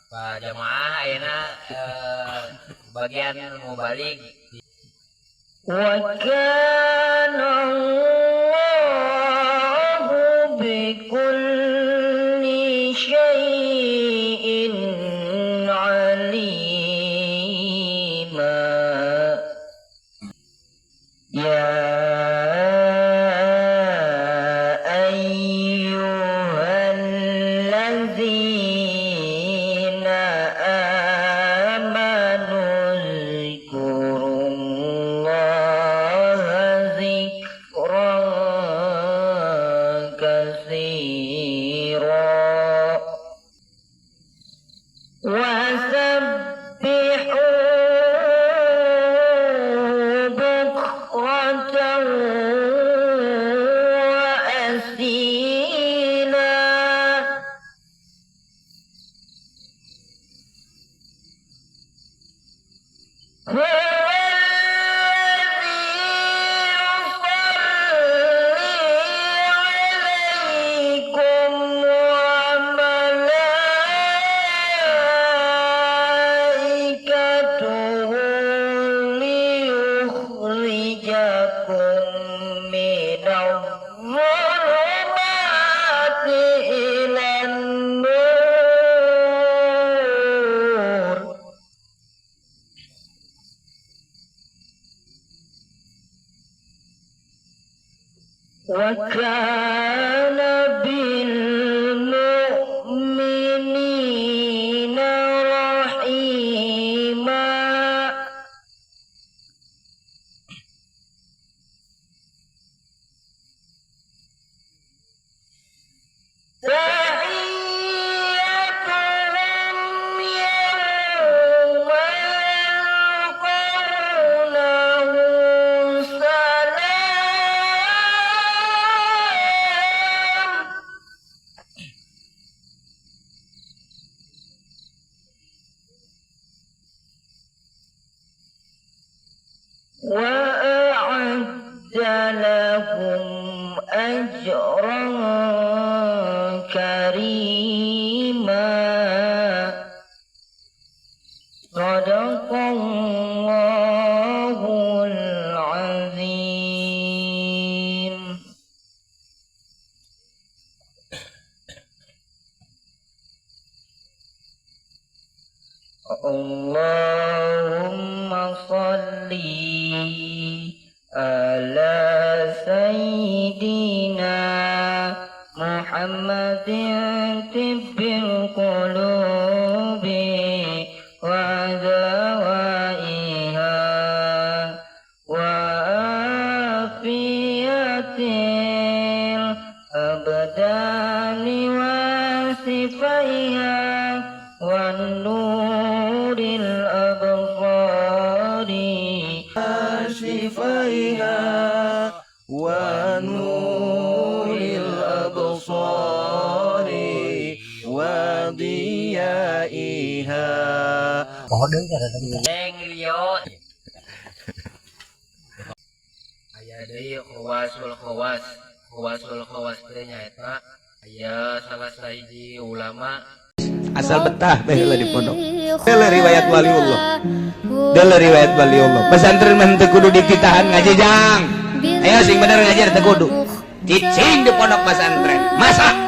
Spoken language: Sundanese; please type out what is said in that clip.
Pak jamaah ayeuna bagian mubalig. وكان الله بكل شيء عليما. يا أيها الذين آمنوا اذكروا الله ذكرا كثيرا وسبحوا بكرة وأصيلا. هو الذي يصلي عليكم وملائكته ليخرجكم من الظلمات إلى النور. وكان بالمؤمنين رحيما. تحيتهم يوم يلقونه سلام. وأعد لهم أجرا كريما. صدق الله العظيم. اللهم صل على سيدنا محمد طب القلوب ودوائها وعافية الأبدان وشفائها ونور الأبصار شفائها ونور الأبصار وضيائها. Poho deui kada tadi. Neng Rio. Aya deui khawasul khawas. Khawasul khawas teh nyaeta aya salah sahiji ulama. Asal betah bae heula di pondok. Deuleu riwayat waliullah, deuleu riwayat waliullah. Pesantren mah teu kudu dititahan ngaji, jang. Ayo sing bener ngajar, teu kudu cicing di pondok pesantren. Masa